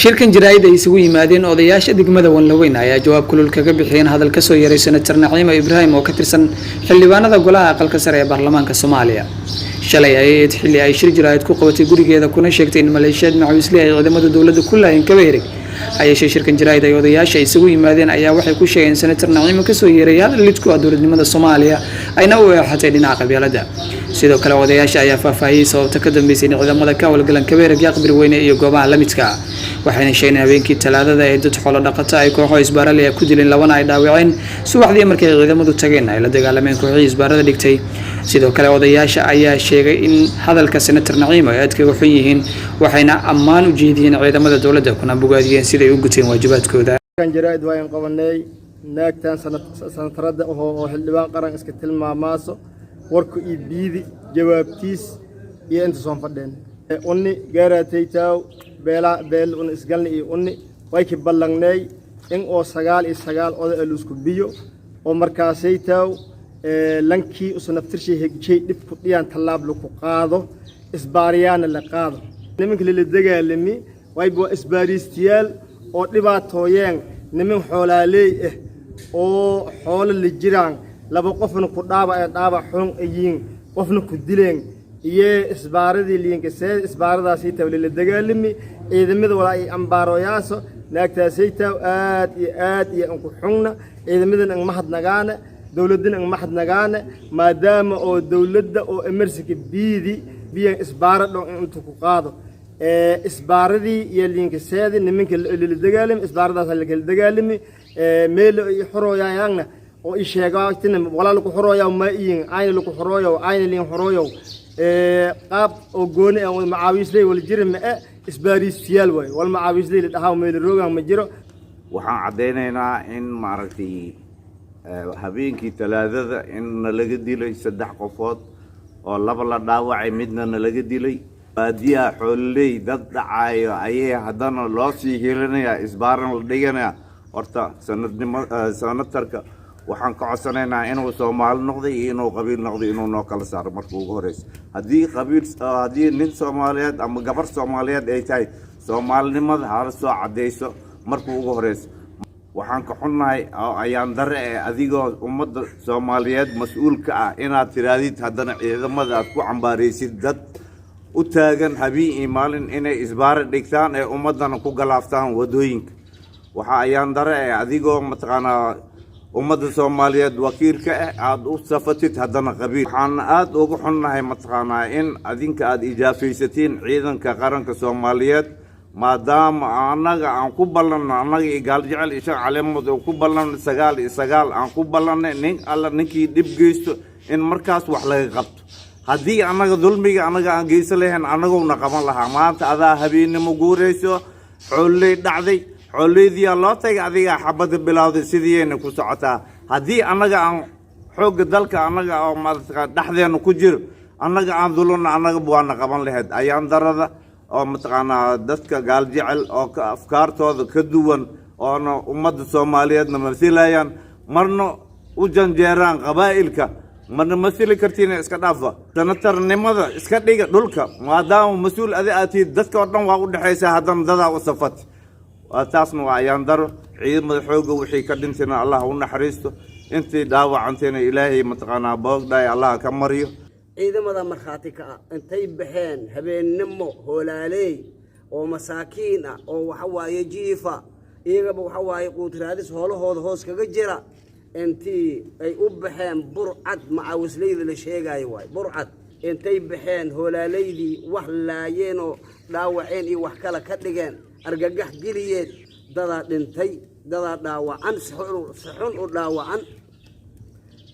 Shirkan jaraa'id ay isugu yimaadeen odayaasha degmada Wanlaweyn ayaa jawaab kulul kaga bixiyeen hadal kasoo yaray Senator Naciimo Ibraahim oo ka tirsan xildhibaanada golaha aqalka sare ee baarlamaanka Soomaaliya. Shalay ayay ahayd xilli ay shir jaraa'id ku qabatay gurigeeda, kuna sheegtay in maleeshiyaad macawisle ay ciidamada dowladda ku laayeen Kabahereg. Hayeeshee, shirkan jaraa'id ay odayaasha isugu yimaadeen ayaa waxay ku sheegeen Senator Naciimo kasoo yeeray hadal lid ku ah dowladnimada Soomaaliya, ayna u eexatay dhinaca qabyaaladda. Sidoo kale, odayaasha ayaa faahfaahiyey sababta ka dambeysay in ciidamada ka howlgalan Kabahereg, Yaaqbir Weyne iyo goobaha la midka ah, waxayna sheegeen habeenkii Talaadada ee dad xoolo dhaqato ay kooxo isbaarale ku dileen, labana ay dhaawaceen. Subaxdii markay ciidamadu tageen ay la dagaalameen kooxihii isbaarada dhigtay. Sidoo kale, odayaasha ayaa sheegay in hadalka Senator Naciimo ay aad kaga xun yihiin, waxayna ammaan u jeediyeen ciidamada dowladda, kuna bogaadiyeen siday u guteen waajibaadkooda. Jaraa'id waayan qabanay naagtan sanatarada ahoo oo xildhibaan qaran iska tilmaamaaso, warku iyo biidi jawaabtiis iyo inta soon fadheen unni gaaraataytaaw beelaa beel una isgalni iyo unni wayki ballangnay in oo 99 oday alusku biyo oo markaasaytaaw lankii usa naftirshay hegjay dhib ku dhiyaan tallaab laku qaado, isbaariyaana la qaado. Nimanka lala dagaalami wayba waa isbaariistiyaal oo dhibaatooyeen niman xoolaaleey ah oo xoolo la jiraan, laba qofna ku dhaabac ee dhaabac xun ayiin, qofna ku dileen iyo isbaaradii liinkasee isbaaradaasaytaw lala dagaalami. Ciidamada walaa ay ambaarooyaaso naagtaasaytaw aad iyo aad iyo anku xungna. Ciidamadan ang mahadnagaane, dowladdan ang mahadnagaane, maadaama oo dowladda oo emersika biidi biyan isbaara dhon in inta ku qaado isbaaradii iyo liinkaseedi nimanka lala dagaalami, isbaaradaas lakala dagaalami. Meel i xorooyayaangna oo i sheegaatina walaa laku xorooyaw ma iyin ayna laku xorooyow ayna liin xorooyow qaab oo gooni ah macaawiisley wala jira ma e isbaariistiyaal waay wal macaawiisley la dhahaa meel roogan ma jiro. Waxaan caddaynaynaa in maaragtay habeenkii Talaadada in nalaga dilay saddex qofood oo laba la dhaawacay, midna nalaga dilay. Baadiyaha xoololey dad dhacayo ayay haddana loo sii helinayaa, isbaaran la dhiganaya. Horta sanadnimo sanatarka waxaan ka codsanaynaa inuu Soomaali noqday iyo inuu qabiil noqday inuu noo kala saaro marka ugu horeysa. Haddii qabiil, haddii nin Soomaaliyeed ama gabar Soomaaliyeed ay tahay, soomaalinimada hala soo caddayso marka ugu horeysa. Waxaan ka xunnahay oo ayaan dare ee adigoo ummadda Soomaaliyeed mas-uul ka ah inaad tiraadid haddana ciidamada aad ku cambaaraysid dad u taagan habeen iyo maalin inay isbaara dhigtaan ee ummaddana ku galaaftaan waddooyinka. Waxa ayaan dare ee adigoo mataqaanaa ummadda Soomaaliyeed wakiil ka ah aada u safatid haddana qabiil. Waxaan aada uga xunnahay mataqaanaa in adinka aada ijaafaysatiin ciidanka qaranka Soomaaliyeed, maadaama annaga aan ku ballanno, annaga iyo Gaaljecel iyo Shan Caleemood oo ku ballanno 99 aan ku ballannay nin alla ninkii dhib geysto in markaas wax laga qabto. Haddii annaga dulmiga annaga aan geysan lahayn, annagowna qaban lahaa. Maanta adaa habeennimo guurayso, xoololey dhacday, xoololeydiyaa loo tagay, adigaa xabadda bilowday, sidiiyayna ku socotaa. Haddii annaga aan xoogga dalka annaga oo maarata dhexdeena ku jiro annaga aan dulunno, annaga waana qaban lahayd. Ayaan darada oo mataqaanaa dadka Gaaljecel oo afkaartooda ka duwan oona ummadda Soomaaliyeedna masilayaan, marna u janjeeraan qabaa'ilka, marna masili kartiin. Iska dhaafa sanatarnimada, iska dhiga dhulka, maadaama mas-uul adi aad tihid, dadka oo dhan waa u dhexaysaa, haddana dadaa u safat. Taasna waa ayaan daro. Ciidamada xoogga wixii ka dhintayna Allah u naxariisto, intii dhaawacantayna Ilaahay mataqaanaa boogdhaay Allah ka mariyo. Ciidamada markhaati ka ah intay baxeen habeennimo hoolaaleey oo masaakiin ah oo waxa waaye jiifa, iyagaba waxa waaye quutraadis hoolahooda hoos kaga jira, intii ay u baxeen burcad macaawisleyda la sheegaayo waay. Burcad intay baxeen hoolaaleydii wax laayeenoo dhaawaceen iyo wax kale ka dhigeen, argagax geliyeen, dadaa dhintay, dadaa dhaawacan, si xun u dhaawacan.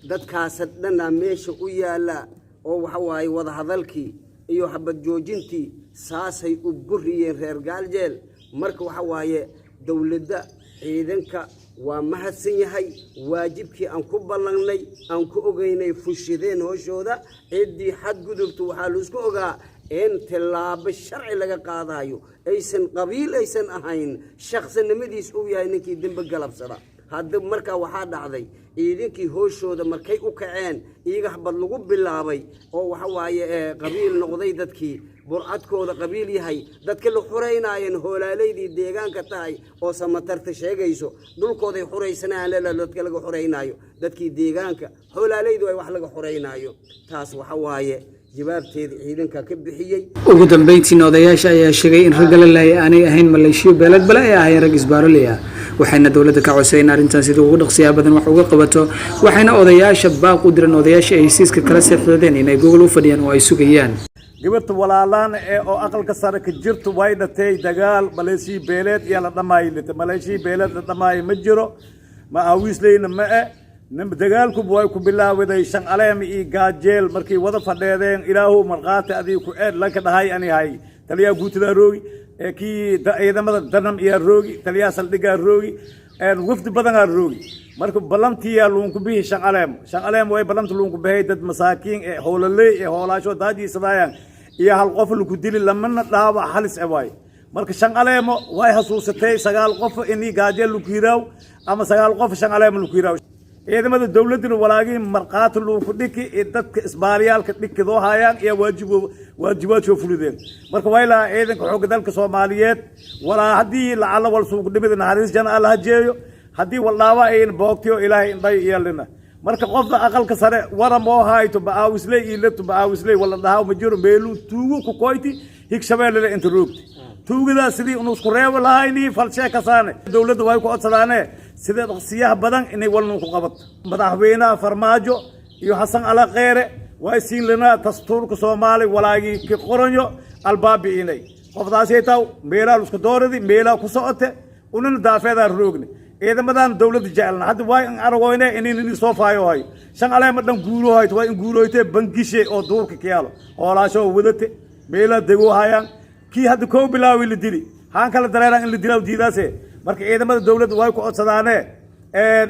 Dadkaasa dhanaa meesha u yaalla oo waxa waaye wadahadalkii iyo xabad joojintii saasay u buriyeen reer Gaaljeel. Marka waxa waaye dowladda ciidanka waa mahadsan yahay, waajibkii aan ku ballangnay aan ku ogeynay fushideen hooshooda. Ciddii xadgudubta waxaa laisku ogaa in tillaabo sharci laga qaadayo, aysan qabiil aysan ahayn, shaqsinimadiis uu yahay ninkii dembe galabsada. Hadda markaa waxaa dhacday ciidankii hooshooda markay u kaceen iyaga habad lagu bilaabay oo waxa waaye qabiil noqday dadkii. Burcadkooda qabiil yahay, dadka la xuraynaayeen hoolaaleydii deegaanka tahay oo samatarta sheegayso, dhulkooday xuraysanayaan, lela dadka laga xuraynaayo dadkii deegaanka hoolaaleydu ay wax laga xuraynaayo. Taas waxa waaye jawaabteeda ciidanka ka bixiyey. Ugu dambeyntiina, odayaasha ayaa sheegay in ragga la laayay aanay ahayn maleeshiyo beelad, bale ay ahayn rag isbaaroley ah, waxayna dowladda ka codsay in arrintan sida ugu dhaqsiyaha badan wax uga qabato. Waxayna odayaasha baaq u diran odayaasha ay hesiiska kala seexdeen inay gogol u fadhiyaan oo ay sugayaan. Gabarta walaalaan ee oo aqalka sare ka jirto way dhatay dagaal maleeshii beeleed iyo la dhamaayo lita. Maleeshii beeleed la dhamaayo ma jiro, ma aawiisleyna ma e. Dagaalku way ku bilaawaday Shan Caleem iyo Gaajeel markay wada fadheedeen. Ilaahu markhaati adiga ku eed lanka dhahay ani hay taliyaha guutadaa roogi, kii ciidamada Danam iyaa roogi, taliyaha saldhigaa roogi, wafdi badanaa roogi. Marka ballantiyaa luunku bihi Shan Caleem. Shan Caleem way ballanta luunku bihay dad masaakiin ee hoolaley ee hoolaasho daajiisadaayaan iyo hal qof laku dili, lamana dhaawac halis e waay. Marka Shan Caleemo way xasuusatay sagaal qof inii Gaajeel laku yiraaw ama sagaal qof Shan Caleemo laku yiraaw. Ciidamada dowladduna walaagii markhaati luunku dhiki iyo dadka isbaariyaalka dhikidoo hayaan iyo waajib waajibaadkoo fulideen. Marka way lahaa ciidanka xoogga dalka Soomaaliyeed, walaa haddii lacala wal suuq dhimida, naxariis jana alla hajeeyo, haddii wal dhaawa ayn boogtiyo Ilaahay indhay iyalina. Marka qofka aqalka sare wara moo hayto, ba'aawisley iilato, ba'aawisley wala dhahaa ma jiro. Meeluu tuugu ku koyti Higshabeellele inta roogti tuugadaas sidii unu isku reebo lahayni falshee kasaane. Dowladda way ku codsadaane sida dhaqsiyaha badan inay walnu ku qabato. Madaxweynaha Farmaajo iyo Xasan Ala Kheyre way siin lanaa dastuurka Soomaali walaagii ki qoranyo albaabi'inay qofdaasay taw meelaa isku dooradi, meelaa ku socote, unina daafeedaa roogni. Ciidamadan dowladda jecelna hadda waa in aragoyne inay soo faayo hayo. Shan Caleema dhan guuro hayto, waa in guuroyte bangishe oo duurka kiyaalo hoolaasho wadate meelaa dego hayaan. Kii hadda koo bilaawi la dili, haan kala dareeraan in la dilaa diidaase. Marka ciidamada dowladda way ku codsadaane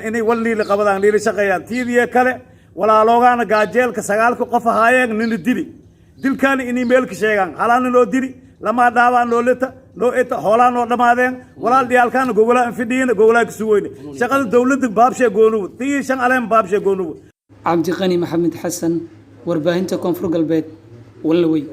inay wal niili qabadaan, niili shaqeeyaan. Tiidiye kale walaaloogaana Gaajeelka sagaalka qof ahaayeen nina dili, dilkaani inay meelka sheegaan. Halaana noo dili, lamaa dhaawaa noo leta noo eta, hoolaa noo dhammaadeen. Walaal dhiyaalkaana gogolaa infidhiyina, gogolaa ka sugoyne. Shaqada dowladda baabshee goonuwa, tii Shan Caleen baabshee goonuwa. Cabdiqani Maxamed Xasan, warbaahinta Koonfur Galbeed, Wallawey.